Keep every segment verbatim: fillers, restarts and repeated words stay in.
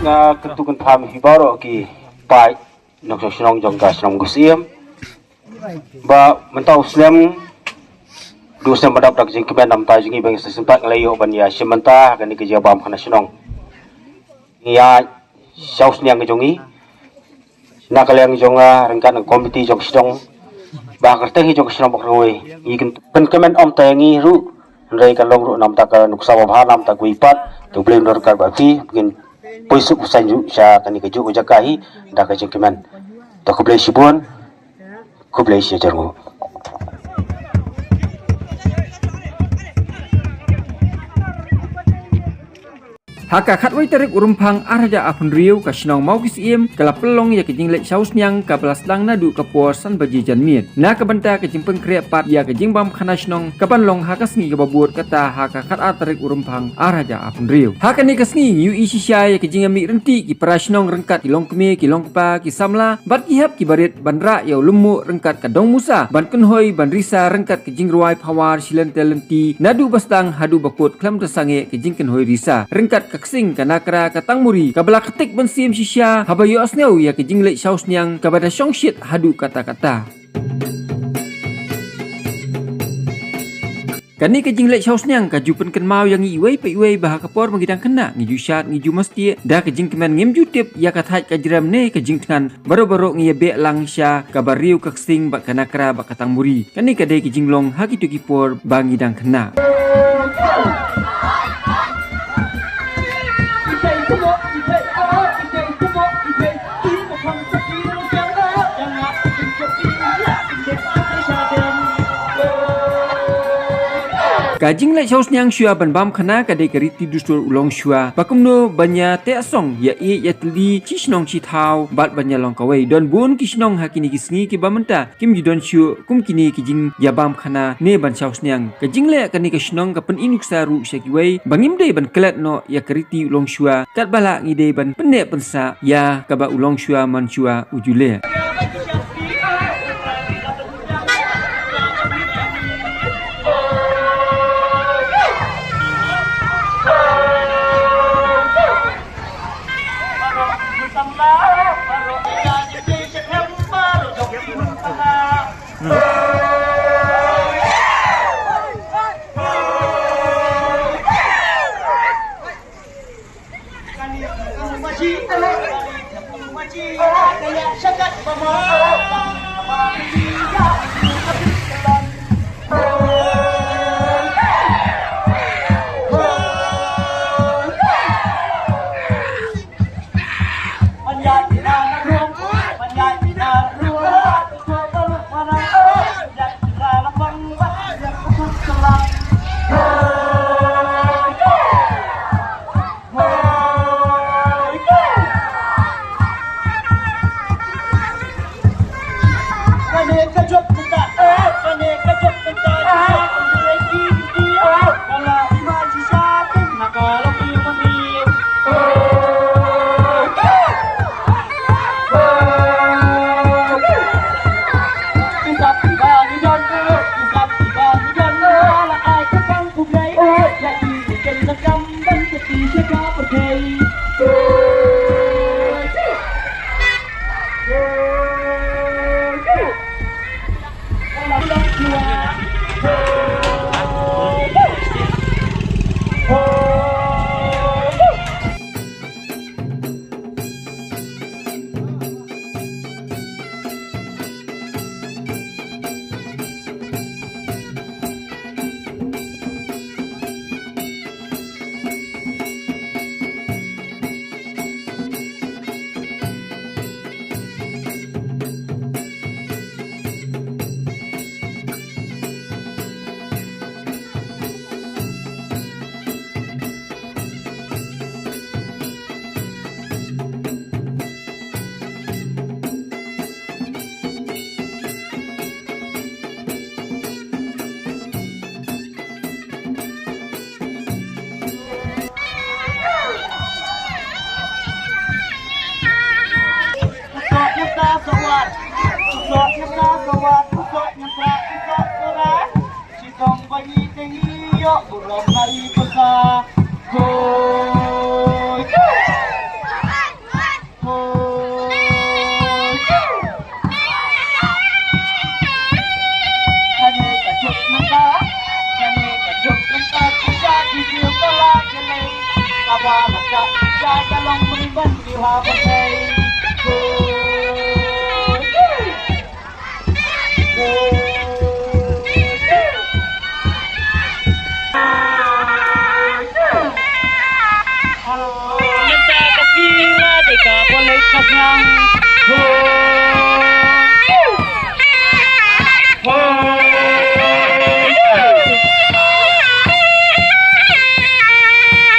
Ka kyntu kyntham hi baroh ki paid nongshong shnong jong ka shnong Museum. Ba mynta u snem, du snem ba dap da ka jingkmen namta jong ngi ba ngi sa sngewthuh ngi la ïoh ban ïa shim bynta ha kane ka jingbam khana shnong. Ngi ïa shaw sniang ka jong ngi na ka liang jong nga ryngkat ka komiti jong ka shnong, ba ha ka kyrteng jong ka shnong Bakroi ngi kyn-, pynkmen ym tang ïa ngi ruh, hynrei ka long ruh namta ka nuksa ba bha namta ka wei pat. To blei ïa u Dor Kar ba phi ngin poi suk u saiñ ruh sha kane ka juh ka jaka hi da ka jingkmen. To khublei shibun. Khublei shihajar nguh. Ha ka khatwei tarik u Rymphang ar hajar arphew hynriew, ka shnong Mawkisiem ka la pynlong ïa ka jingleit shaw sniang kaba la sdang naduh ka por san baje janmiet, na ka bynta ka jingpynkhreh pat ïa ka jingbam khana shnong kaban long ha ka sngi kaba bud, kata ha ka khatar tarik u Rymphang ar hajar arphew hynriew. Ha kane ka sngi ngi ïohi shisha ïa ka jingïamih ryntih ki para shnong ryngkat ki longkmie, ki longkpa, ki samla bad ki hep ki barit ban rah ïa u lum muh ryngkat ka dong musa ban kynhoi ban risa ryngkat ka jingrwai phawar shi lynter lynti naduh ba sdang haduh ba kut, khlem da sangeh ka jingkynhoi risa ryngkat ka ksing, ka nakra, ka tangmuri kaba la ktik ban siem shisha haba ïohsngew ïa ka jingleit shaw sniang kaba da shongshit haduh katta katta. Kane ka jingleit shaw sniang ka ju pynkynmaw ïa ngi iwei pa iwei ba ha ka por ba ngi dang khynnah ngi ju shad, ngi ju mastieh da ka jingkmen, ngim ju tip ïa ka thait ka jrem ne ka jingthngan. Baroh baroh ngi ïa beh lang sha kaba riew ka ksing bad ka nakra bad ka tangmuri. Kane ka dei ka jinglong ha kito ki por ba ngi dang khynnah. Ka jingleit shaw sniang shuwa ban bam khana ka dei ka riti dustur u longshuwa ba kumno ban ïa teh song ïa ïeit ïa tylli shi shnong shi thaw bad ban ïa long kawei. Don bun ki shnong ha kine ki sngi kiba mynta kim ju don shuh kum kine ki jingïabam khana ne ban shaw sniang. Ka jingleh kane ka shnong ka pyni nuksa ruh sha kiwei ba ngim dei ban klet noh ïa ka riti u longshuwa, katba lah ngi dei ban pynneh pynsah ïa kaba u longshuwa manshuwa u ju leh.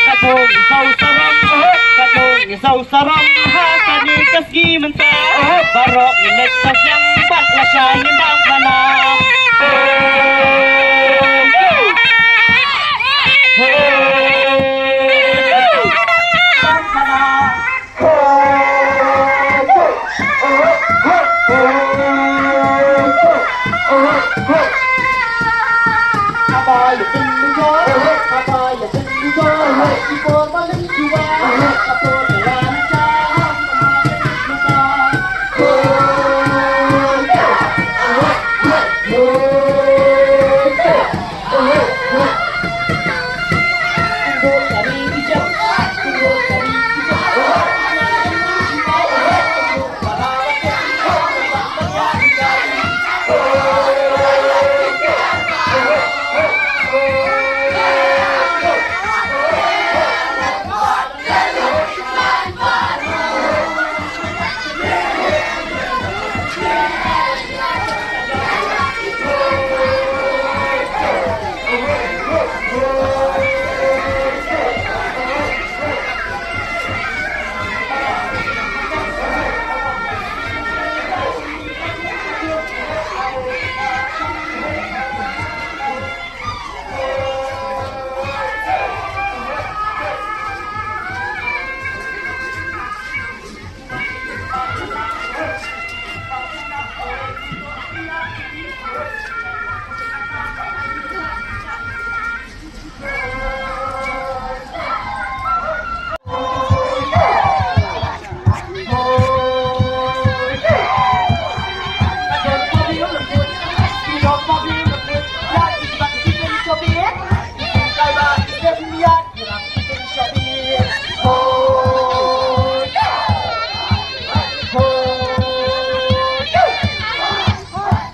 Ka thong saw sarong, ka thong saw sarong ha kane ka sngi mynta. Baroh ngi leit saw sniang bad lashai ngin dang khana.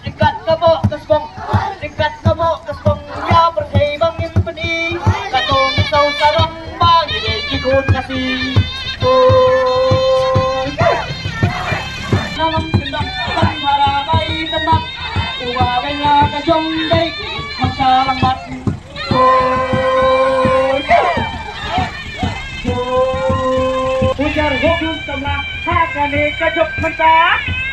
Tingkat ka bok ka sbong, tingkat ka bok ka sbong, ïa pyrthei ba ngin pyni. Ka thong saw sarong ba ngi dei ki khun Khasi. Oi. Nalong sendok ban para bai temat. Uwa wenga ka jong dei macha langmat. Ujar hukum samla ha kane ka jok mynta.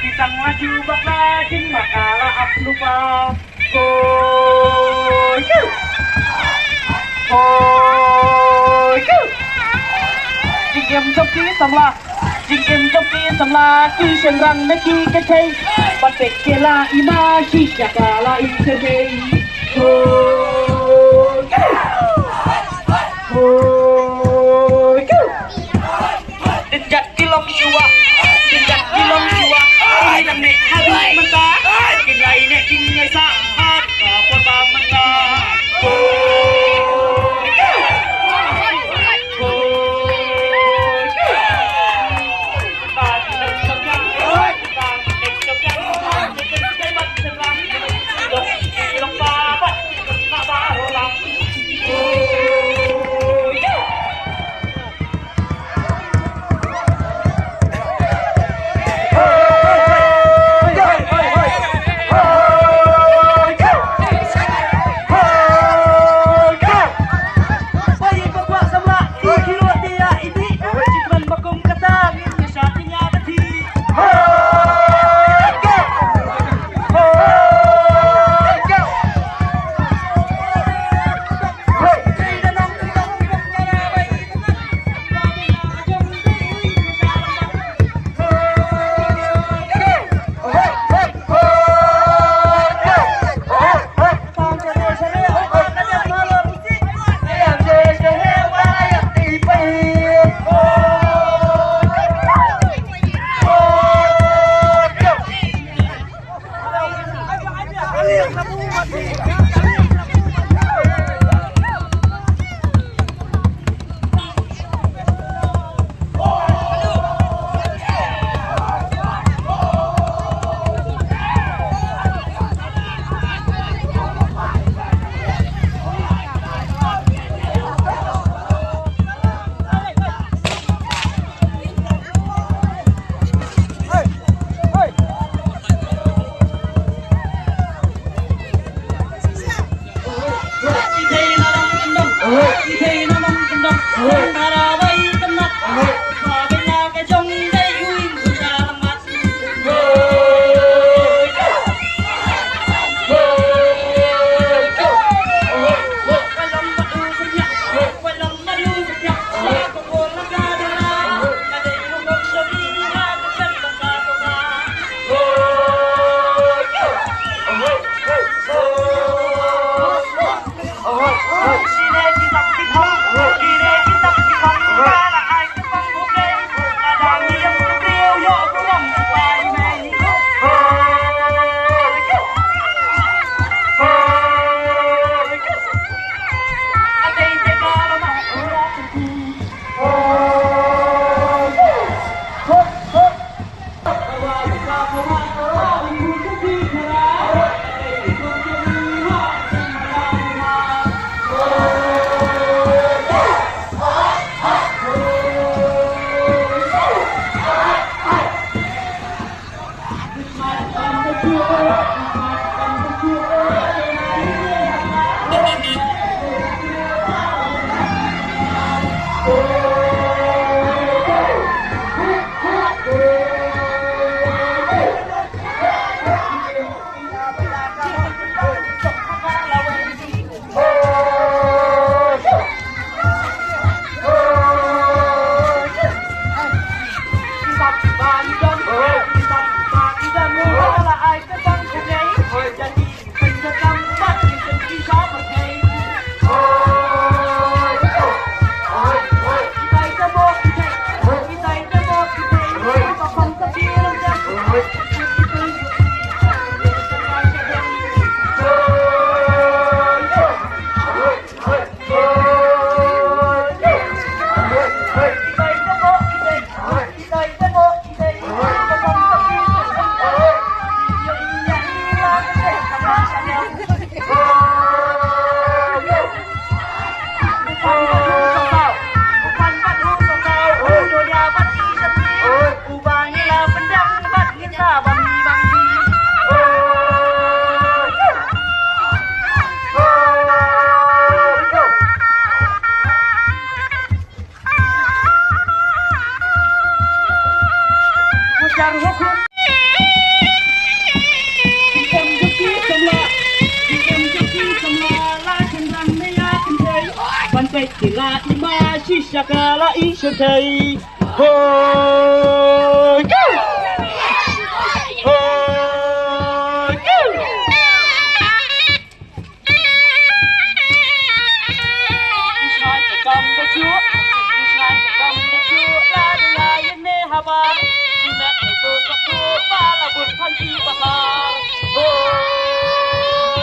Ki tang laju bakla jingmaka la ap lupa. Jingim jong ki samla. Jingim jong ki samla ki shynrang na ki kynthei. Ban peit ki la i ma ki shaka la i kynthei. Hoi. Hoi. Dynjat ki long shuwa. Dynjat ki long shuwa. Ki nang ne ha du mynta. Ki ngai ne ki ngai sa. Ha ka por ba mynta. Hoi. Ban peit ki la i ma shisha ka la i shu thei. Hoi! Hoi!